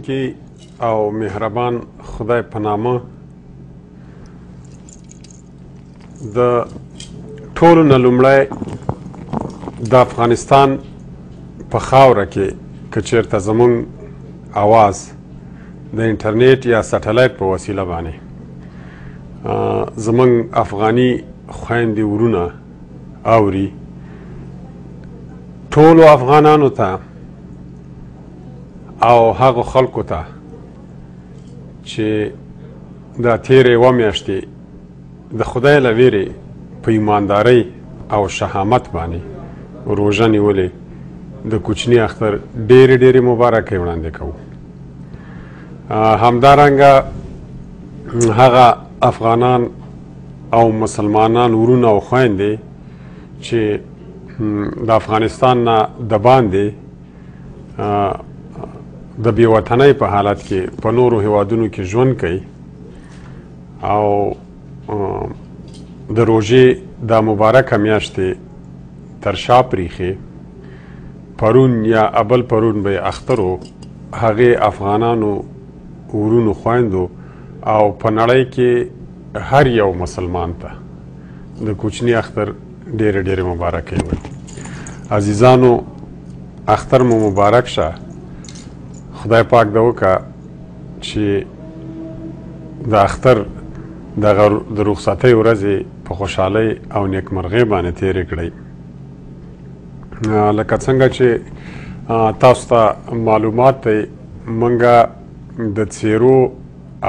کې او مهربان خدای په نامه د ټولو نه لومړی د افغانستان په خاوره کې که چېرته زمونږ اواز د انټرنیټ یا سټلایټ په وسیله باندې زمونږ افغاني خویندې ورونه اوري، ټولو افغانانو ته او هغو خلکو ته چې دا تېرې یوه میاشتې د خدای له ویرې په ایماندارۍ او شهامت باندې روژه نیولې، د کوچني اختر ډېرې ډېرې مبارکۍ وړاندې کوو. همدارنګه هغه افغانان او مسلمانان ورونه او خویندې چې د افغانستان نه د باندې د بې وطنۍ په حالت کې په نورو هیوادونو کې ژوند کوي او د روژې دا مبارکه میاشتې تر شا پریښې، پرون یا ابل پرون به یې اختر و، هغې افغانانو ورونو خویندو او په نړۍ کې هر یو مسلمان ته د کوچني اختر ډېرې ډېرې مبارکۍ وایي. عزیزانو، اختر مو مبارک شه. خدای پاک د وکړه چې د اختر دغه د رخصتۍ ورځې په خوشحالۍ او نیکمرغۍ باندې تېرې کړئ. لکه څنګه چې تاسو ته معلومات دی، موږ د څیرو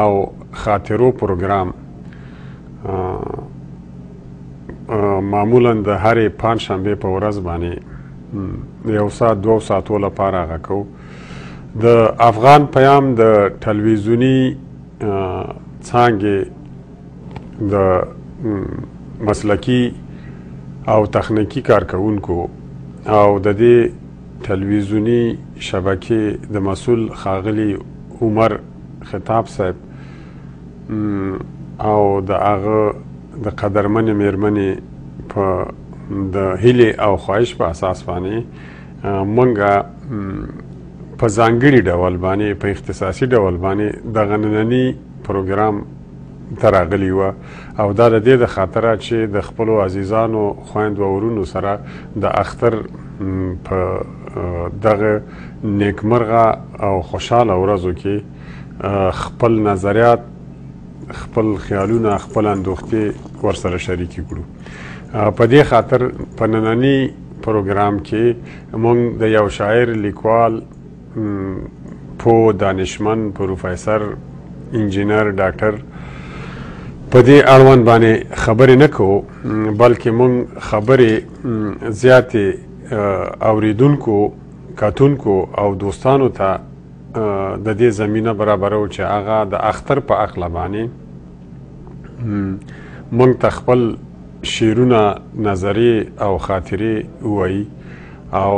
او خاطرو پروګرام معمولا د هرې پنجشنبې په ورځ باندې یو ساعت دوو ساعتو لپاره هغه کوو. د افغان پیام د ټلویزیوني څانګې د مسلکي او تخنیکي کارکوونکو او د دې ټلویزیوني شبکې د مسؤل ښاغلي عمر خطاب صاحب او د هغه د قدرمنې میرمنې په د هیلې او خواهش په اساس باندې مونږ په ځانګړي ډول باندې په اختصاصي ډول باندې دغه ننني پروګرام ته راغلي وه، او دا د دې د خاطره چې د خپلو عزیزانو خویندو او ورونو سره د اختر په دغه نیکمرغه او خوشحاله ورځو کې خپل نظریات، خپل خیالونه، خپل اندوختې ورسره شریکې کړو. په دې خاطر په ننني پروګرام کې موږ د یو شاعر، لیکوال، پوه، دانشمن، پروفیسر، انجینر، ډاکټر په دې اړوند باندې خبرې نه کوو، بلکې موږ خبرې زیاتې اوریدونکو، کتونکو او دوستانو ته د دې زمینه برابرو چې هغه د اختر په عقله باندې موږ ته خپل شعرونه، نظرې او خاطرې ووایي، او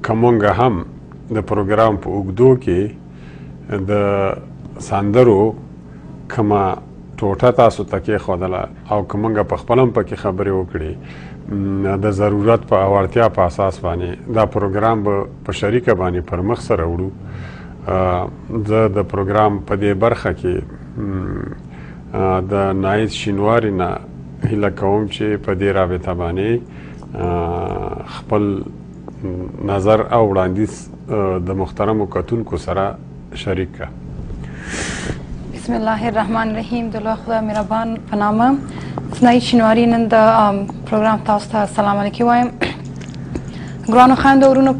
که موږ هم د پروګرام په اوږدو کې د سندرو کومه ټوټه تاسو ته کېښودله او که موږ په خپله هم پکې خبرې وکړې، د ضرورت په او اړتیا په اساس باندې دا پروګرام به په شریکه باندې پر مخ سره وړو. زه د پروګرام په دې برخه کې د نایز شینواري نه هیله کوم چې په دې رابطه باندې خپل نظر او وړاندیز د محترمو کتونکو سره شریک کړه. بسم الله الرحمن الرحیم. د الله خدای مهربان په نامه سنای شینواری نن د پروګرام تاسو ته السلام علیکم وایم. ګرانو خویندو ورونو،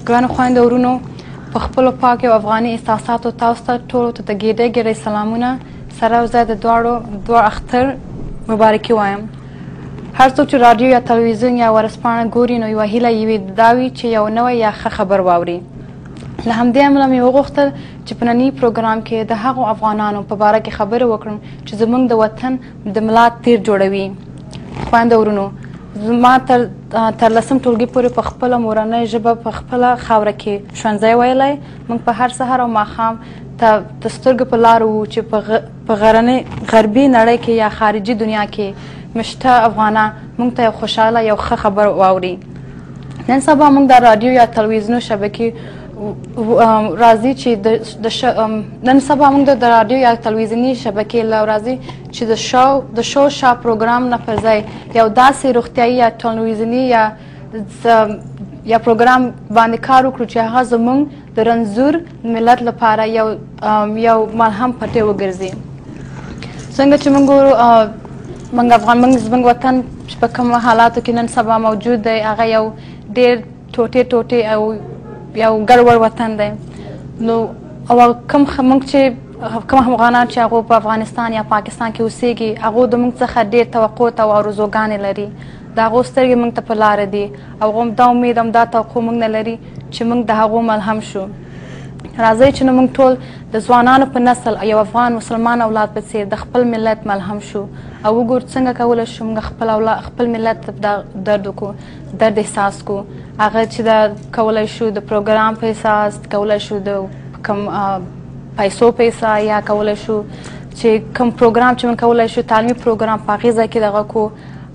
ګرانو خویندو ورونو، په خپلو پاک او افغاني احساساتو تاسو ته ټولو ته د ګېډۍ ګېډۍ سلامونه سره او ځای د دواړو دوه اختر مبارکي وایم. هر څوک چې راډیو یا تلویزیون یا ورځپاڼه ګوري نو یوه هیله یې وي دا وي چې یو نوی یا ښه خبر واوري. له همدې امله مې وغوښتل چې په نني پروګرام کې د هغو افغانانو په باره کې خبرې وکړم چې زموږ د وطن د ملا تیر جوړوي. خویندو ورونو، زما تر لسم ټولګي پورې په خپله مورنۍ ژبه په خپله خاوره کې ښوونځی ویلی. موږ په هر سهار او ماښام ته د سترګو په لار وو چې په غربي نړۍ کې یا خارجي دنیا کې مشته افغانان موږ ته یو خوشحاله یو ښه خبر واوري. نن سبا موږ د راډیو یا تلویزیونو شبکې راځي چې د نن سبا موږ د راډیو یا تلویزیوني شبکې له راځي چې د شو شا پروګرام نه پر ځای یو داسې روغتیایي یا تلویزیوني یا پروګرام باندې کار وکړو چې هغه زموږ د رنځور ملت لپاره یو ملهم پټی وګرځي. څنګه چې موږ ګورو، موږ افغان، موږ زموږ وطن چې په کوم حالاتو کې نن سبا موجود دی، هغه یو ډېر ټوټې ټوټې او یو ګډوډ وطن دی. نو او کوم موږ چې کوم افغانان چې هغو په افغانستان یا پاکستان کې اوسېږي، هغو د موږ څخه ډېر توقع او آرزوګانې لري. د هغو سترګې موږ ته په لاره دي او هغو دا امید هم دا توقع موږ نه لري چې موږ د هغو ملهم شو. راځئ چې نو موږ ټول د ځوانانو په نسل یو افغان مسلمان اولاد په څېر د خپل ملت ملهم شو او وګورو څنګه کولی شو موږ خپل ملت ته درد وکړو، درد احساس کړو. هغه چې دا کولی شو د پروګرام په احساس، کولی شو د کوم پیسو په احساس، یا کولی شو چې کوم پروګرام چې موږ کولی شو تعلیمي پروګرام په هغې ځای کې دغه کړو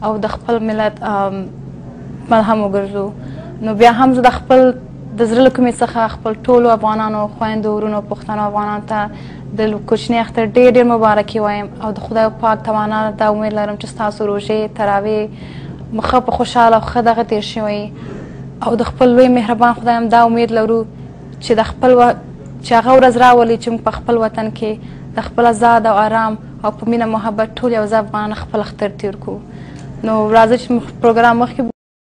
او د خپل ملت ملهم وګرځو. نو بیا هم زه د خپل د زړه له کومې څخه خپل ټولو افغانانو، خویندو، ورونو، پښتنو افغانانو ته د کوچني اختر ډېر ډېر مبارکي وایم او د خدای پاک توانا دا امید لرم چې ستاسو روژې تراوې ښه په خوشحاله او ښه دغه تېر شوی او د خپل لوی مهربان خدای هم دا امید لرو چې د خپل چې هغه ورځ راولي چې موږ په خپل وطن کې د خپل ازاد او آرام او په مینه محبت ټول یو ځای افغانان خپل اختر تېر کړو. نو راځئ چې پروګرام مخکې